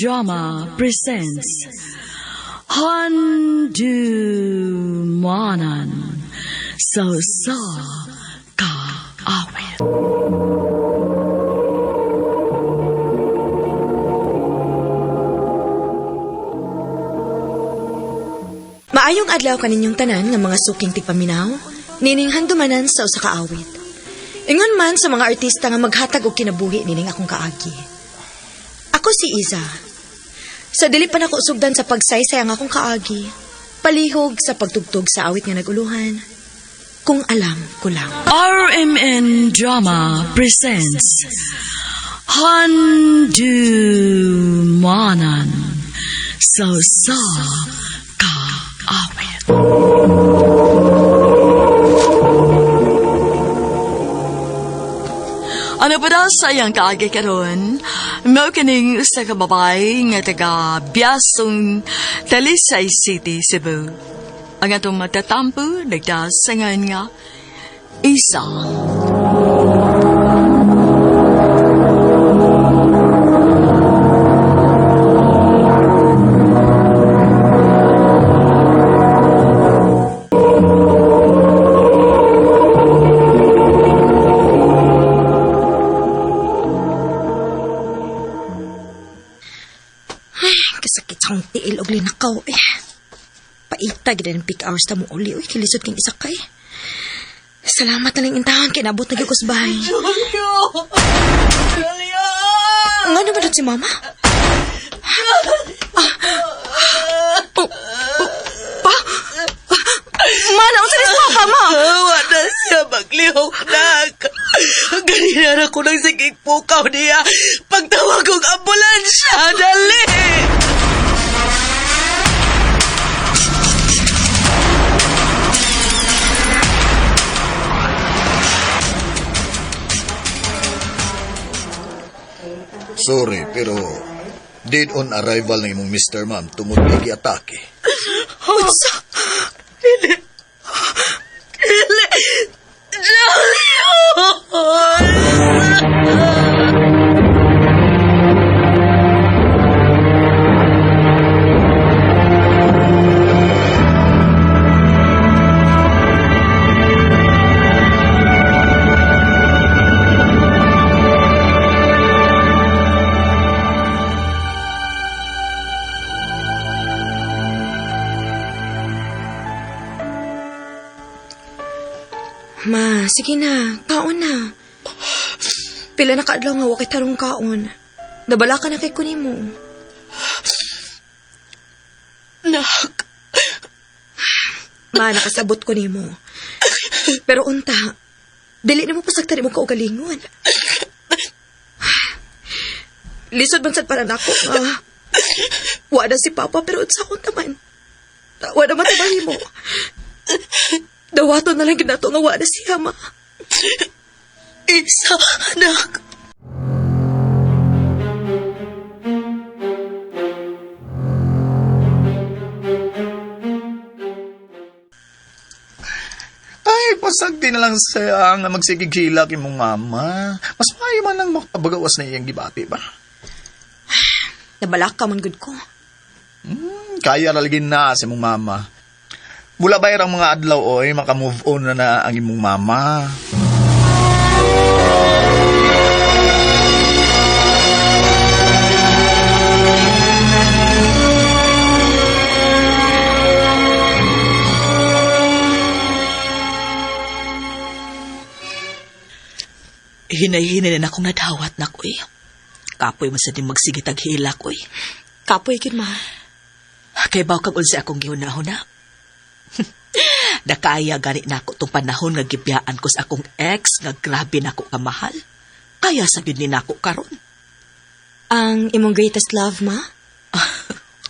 Drama presents Handumanan sa Sa Kaawit. Maayong adlaw kaninyong tanan nga mga suking tigpaminaw, nining handumanan sa usa ka awit. Ingon man sa mga artista nga maghatag og kinabuhi nining akong kaagi. Ako si Iza. Sa dili pa nako sugdan sa pagsaysay ang akong kaagi, palihog sa pagtugtog sa awit nga naguluhan, kung alam ko lang. RMN Drama presents Handumanan sa Sa Kaawit. Ano pa daw sa iyang kaagi karon? Mao kining usa ka babae nga taga Biasong, Talisay City, Cebu. Ang atong matatampo nagdasangan nga Isa. Ay, kasakit sa akong tiil og linakaw eh. Paita gid ang peak hours ta mo uli uy, kilisod king isakay. Salamat na lang intahan kay nabot na gyud ko sa bahay. Julio! Julio! Nga naman doon si Mama? Ah, oh, oh, pa? Ma, naunsa ni si Papa, Ma? Wala siya maglihok, nak. Ganina na ko ng sigig pukaw niya. Pagtawag kong ambulansya, dali! Sorry, pero dead on arrival ng imong Mr. Ma'am tungod kay giatake. Unsa? Dili! Julio! Ma, sige na. Kaon na. Pila na kaadlaw nga wa kay tarong kaon. Nabala ka na kay kunin mo. Nak, Ma, nakasabot ko nimo. Pero unta, dili na mo pasagtari mo kaugalingon. Lisod man sad para nako nga. Wa na si Papa pero unsa ko taman. Wa na matabahi mo. Dawato na lang ginato nga wa na siya ma. Isa, anak. Ay, pasagdi na lang siya nga magsigig-hilak imong mama. Mas maayo man ang makabagawas na iyang gibati ba? Nabalak ka man gud ko. Kaya ra lagi na sa imong mama. Mula ba ang mga adlaw oy, maka-move on na na ang imong mama. Hinay-hinay na akong nadawat na ko eh. Kapoy man sa di magsigitag hilak ko eh. Kapoy gid ma. Kay baw kag unsa akong gihuna-huna. Nakaya gani nako tong panahon nga gibiyaan ko sa akong ex nga grabe nako kamahal. Kaya sa gyud ni nako karon. Ang imong greatest love ma?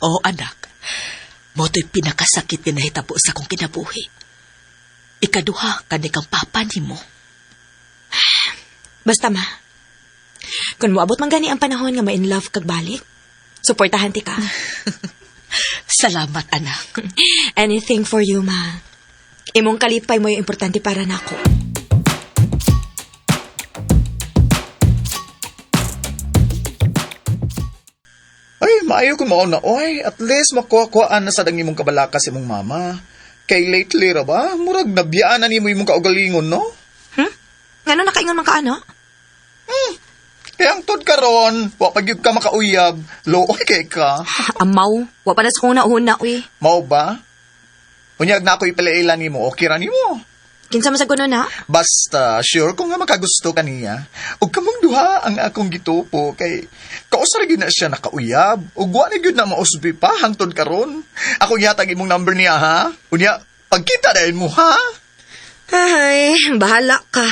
Oo, anak. Mo to'y pinakasakit nga nahitabo sa akong kinabuhi. Ikaduha kani kang papa nimo. Basta ma. Kung moabot man gani ang panahon nga ma-in love kag balik, suportahan ti ka. Salamat, anak. Anything for you, ma. Imong kalipay mo yung importante para nako. Ay, Maayo kung mao na, oy. At least makuha-kuhaan na sa dang imong kabalaka sa imong mama. Kay lately ra ba? Murag nabiyaan na nimo imong kaugalingon, no? Hmm? Ngano nakaingon man ka ano? Kaya ang tod karon, wa pa gyud ka makauyab. Looy kay ka. Amaw, wa pa na sa kong nauna, uy. Mao ba? Unyag na ako ipalaila nimo, okay ra nimo. Kinsa man sa kuno na? Basta, sure ko nga makagusto ka niya. Ug kamong duha ang akong gitupo kay kausa ra gyud na siya nakauyab. Ug wa na gyud na mausbi pa hangtod karon. Ako gihatag imong number niya ha. Unya, pagkita dayon mo ha. Ay, bahala ka.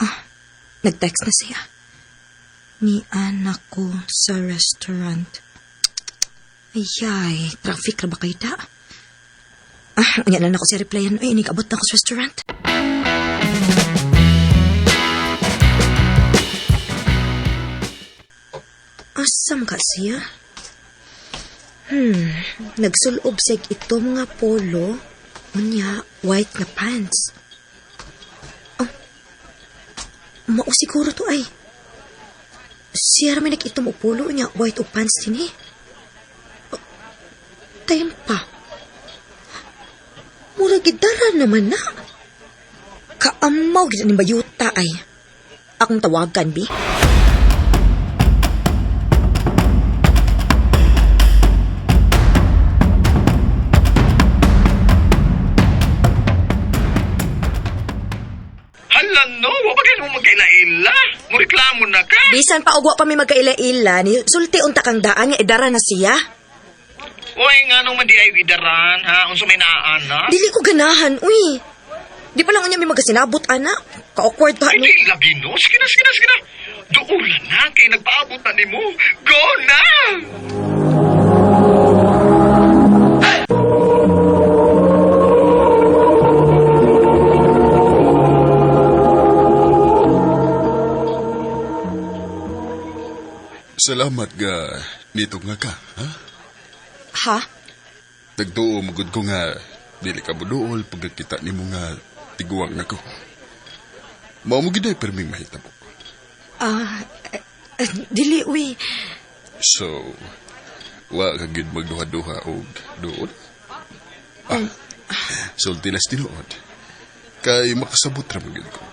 Ah, nag-text na siya. Ni anak ko sa restaurant. Ayay, traffic ra ba kayo ta? Ah, unya na lang ako siya replyan. Ay, inigabot na ako sa restaurant. Asam ka siya? Nagsulob siya ito mga polo, unya, white na pants. Oh, mao siguro to ay. Siya ra may nag-itom o polo, unya, white o pants din eh. Oh, tayo pa. Mura gidara naman na. Kaamaw gid ni bayuta ay. Akong tawagan, bi. Hala no, wa pa kayo mo magkaila-ila. Mureklamo na ka. Bisan pa og wa pa mi magkaila-ila ni sulti unta kang daan nga idara na siya. Uy, nga nung man di ay gidaran ha, unsa may naan ha? Dili ko ganahan, uy. Di pa lang unya may magasinabot ana. Ka-awkward ka Ay, no. di lagi no. Sige na, sige na, sige na. Duulan na, kay nagpaabot na nimo. Go na! Salamat ga nito nga ka, ha? Ha? Nagtuo magud ko nga dili ka moduol pagkakita nimo nga tiguang nako. Mao mo gid ay perming mahitabo. Ah, eh, dili uy. So, wa ka gid magduha-duha og duol. Ah, sulti nas tinuod. Kay makasabot ra man gyud ko.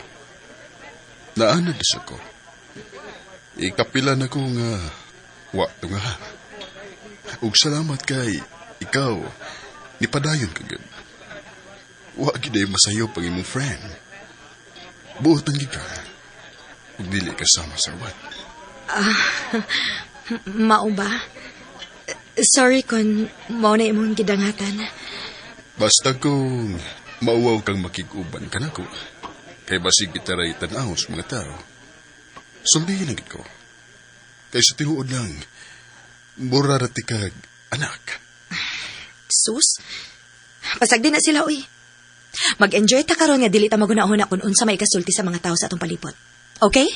Naanad sa ko. Ikapila na ko nga wa to nga. Ug salamat kay ikaw nipadayon ka gyud. Wa gid ay masayop ang imong friend. Buotan gid ka. Ug dili ka sama sa uban. Mao ba? Sorry kon mao na imong gidangatan. Basta kung mauwaw kang makiguban ka nako. Kay basig itaray tanaw sa mga tao. Suldihin ang gid ko. Kay sa tinuod lang, mura ra ti kag anak. Sus. Pasagdi na sila uy. Mag-enjoy ta karon nga dili ta maguna-una kun unsa may kasulti sa mga tao sa atong palibot. Okay?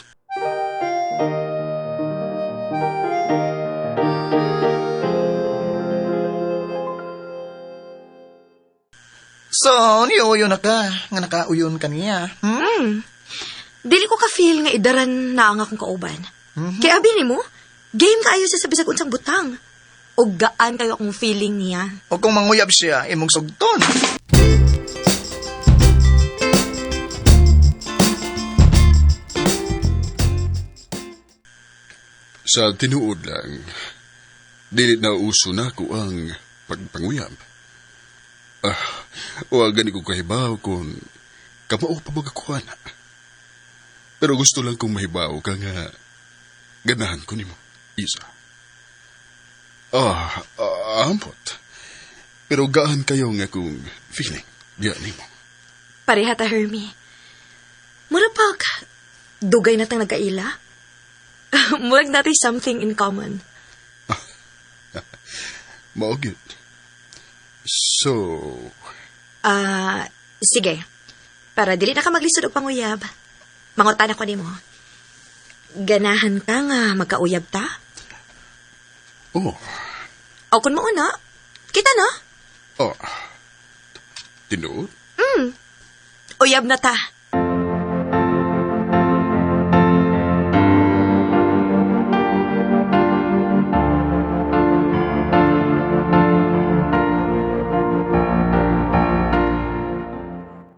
So, niuyo na ka. Nga nakauyon ka niya. Hmm? Dili ko ka-feel nga idaran na ang akong kauban. Kaya abi nimo, game kaayo siya sa bisag unsang butang. Og gaan kayo akong feeling niya. O kung manguyab siya, imong sugton. Sa tinuod lang, dili na uso na ko ang pagpanguyab. Ah, wa gani ko kahibaw kung kamao pa ba ko ana. Pero gusto lang kong mahibaw ka nga ganahan ko nimo, Isa. Ah, ampot. Pero gaan kayo nga kung feeling diya nimo. Pareha ta, Hermie. Mura pag dugay na tang nagkaila. Murag natin something in common. Mao gyud. So, Ah, sige. Para dili na ka maglisod og panguyab. Mangutan ako nimo. Ganahan ka nga magkauyab ta? oh, O kung mauna, kita na. oh. Tinuod? Uyab na ta.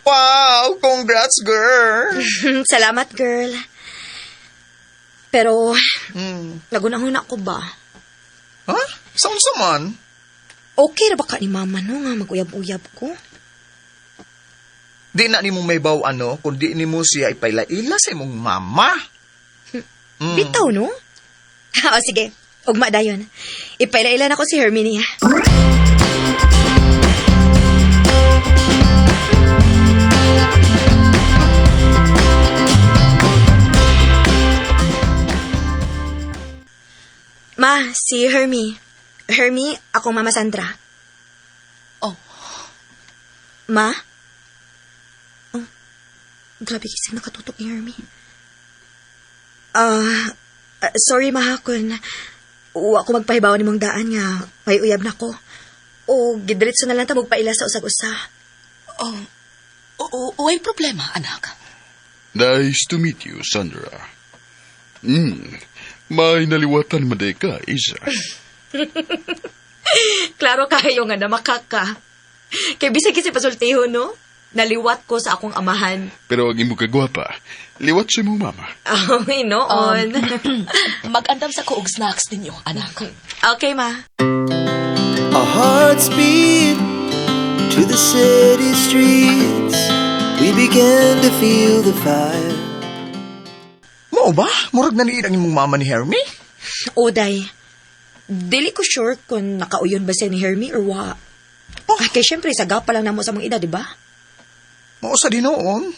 Wow! Congrats, girl! Salamat, girl. Pero, nagunahuna ko ba? Ha? Saan man? Okay ra ba ka ni mama no nga mag-uyab-uyab ko? Di na nimo may baw ano, kundi nimo siya ipailaila sa imong mama. Bitaw, no? O sige, ugma dayon. Ipailailan ako si Herminia. Ma, si Hermie. Hermie, ako Mama Sandra. Oh. Ma? Oh, grabe kasi nakatutok ni Hermie. Sorry ma, kun wa ko magpahibaw ni mong daan nga may uyab na ko. O gidiretso na lang ta magpaila sa usag-usa. Oh, oo, ay problema, anak. Nice to meet you, Sandra. May naliwatan man day ka, Isa. Klaro kayo nga na makaka. Kay bisag kasi pasultiho, no? Naliwat ko sa akong amahan. Pero ang imo kagwapa, liwat sa imong mama. Oh, noon. Mag-andam sa koog snacks ninyo, anak. Okay, ma. Our hearts beat to the city streets. We began to feel the fire. Mao ba? Murag naniid ang imong mama ni Hermie? Oday, dili ko sure kung nakauyon ba siya ni Hermie or wa. Oh. Ah, kay syempre, saga pa lang namo sa mga edad, di ba? Mao sa dinoon.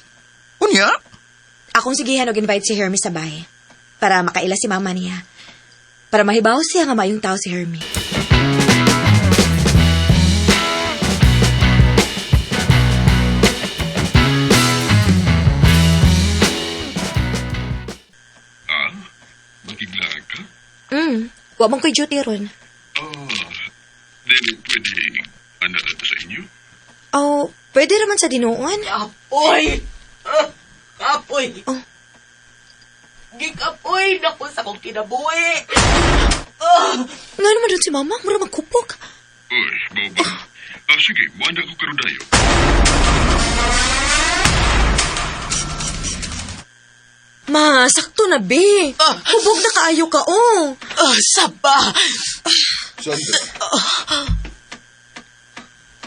Unya? Akong sigihan og invite si Hermie sa bahay para makaila si mama niya. Para mahibaw siya nga maayong tao si Hermie. Ah, makiglaag ka? Wa man ko'y duty ron. Ah, dili pwede anak na to sa inyo? Oh, pwede raman sa dinuon. Kapoy! Ah, kapoy! Oh. Gikapoy na ko sa kong kinabuhi! Nga naman dun si mama, mura magkupok. Uy, mao ba? Ah, sige, wala ko karon dayo. Ma, sakto na, be. Ah. Hubog na kaayo ka, oh. Ah, saba! Sandra,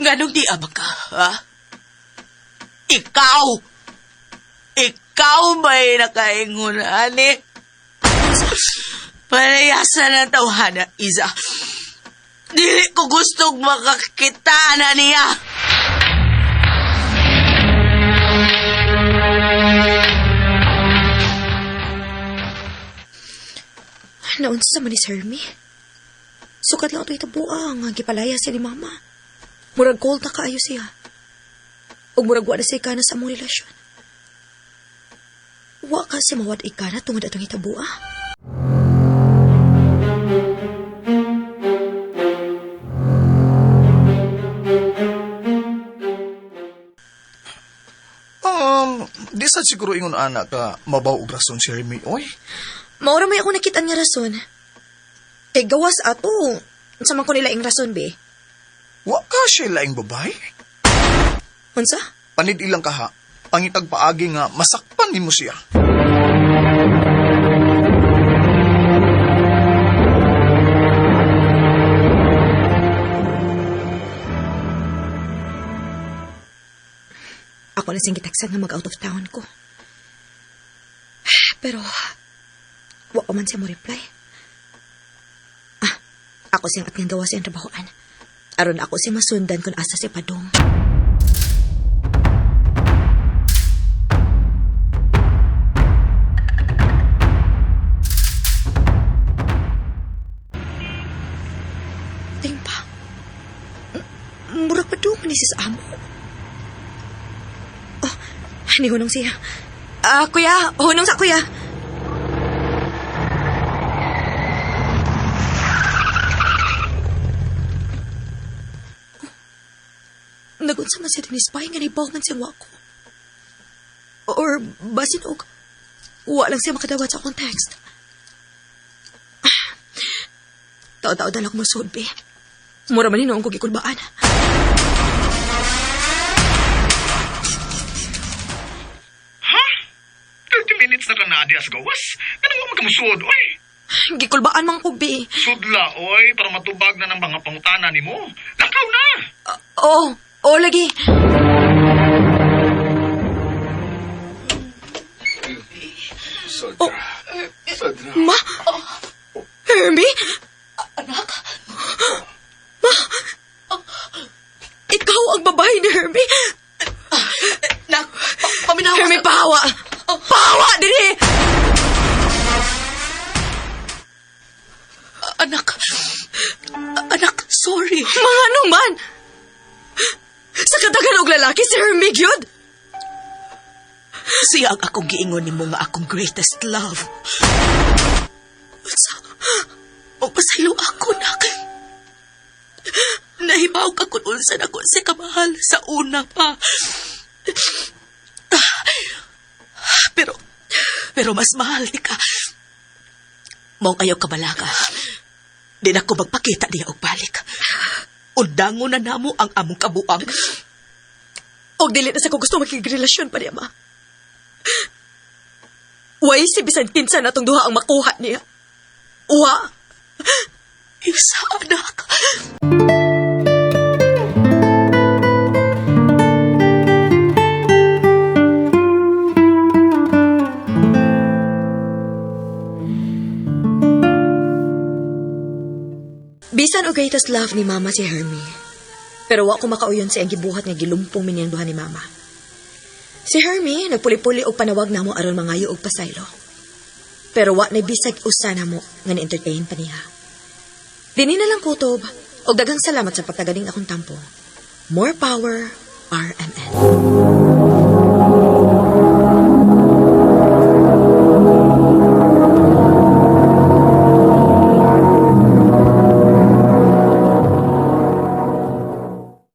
Nganong di ama ka, ha? Ikaw! Ikaw may nakaingon, ani? Palayasan ang tawhana, Iza. Dili ko gustong makakita na niya. Naunsa man ni Sir Hermie. Sukat lang ito itabua nga gipalaya siya ni mama. Murag cold na kaayo siya. Ug murag wa na siya ikana sa among relasyon. Wa ka siya mawad ikana tungod atong itabua. Di sad siguro ingon anak ka mabaw og rason si Hermie, oy. Maura may ako nakitaan nga rason. Kay gawas ato, unsa man ko nila ing rason be. Wa ka siya laing babay. Unsa? Panid ilang kaha. Pangitag paagi nga masakpan nimo siya. Ako na siyang gitaksan nga mag-out of town ko. Pero, wa pa man siya mo reply. Ah, ako siyang at gawa siyang trabahoan. Aron ako siya masundan kung asa siya padong. Ting pa. Murag padong man ni siya sa amo. Ni hunong siya. Ah, kuya, hunong sa kuya. Nagunsa man siya din spy nga nibaw man siya wako. Or basin og wa lang siya makadawat sa akong text. Taod-taod na lang ako masuod, be. Mura man hinuon ko gikulbaan. Ha? 30 minutes na ka na diya sa gawas? Ganun mo magkamusod, oy. Gikulbaan man ko, be. Sudla, oy, para matubag na ng mga pangutana nimo. Lakaw na! Oo, oo lagi. Sandra. Sandra. Ma? Hermie? Anak, Ma? Ikaw ang babae ni Hermie? nak, paminaw. Hermie, pahawa! Pahawa, dili! Anak, anak, sorry. Mga ano man! Sa kadagan og lalaki si Hermie gyud! Siya ang akong giingon nimo nga akong greatest love. Unsa? Magpasaylo ako, nak. Nahibaw ka kung unsa na ko siya kamahal sa una pa. Pero, pero mas mahal ni ka. Maong ayaw ka balaga. Di na ko magpakita niya og balik. Undangon na namo ang among kabuang. Og dili na sa ko gusto makigrelasyon pa niya, ma. Way si bisan kinsa na tong duha ang makuha niya. Uwa! Isa, anak. Bisan og greatest love ni Mama si Hermie. Pero wa ko makauyon sa iyang gibuhat nga gilumpong mi niyang duha ni Mama. Si Hermie nagpuli-puli og panawag namo aron mangayo og pasaylo. Pero wa na bisag usa namo nga ni-entertain pa niya. Dini na lang kutob og daghang salamat sa pagtagaling akong tampo. More power, RMN.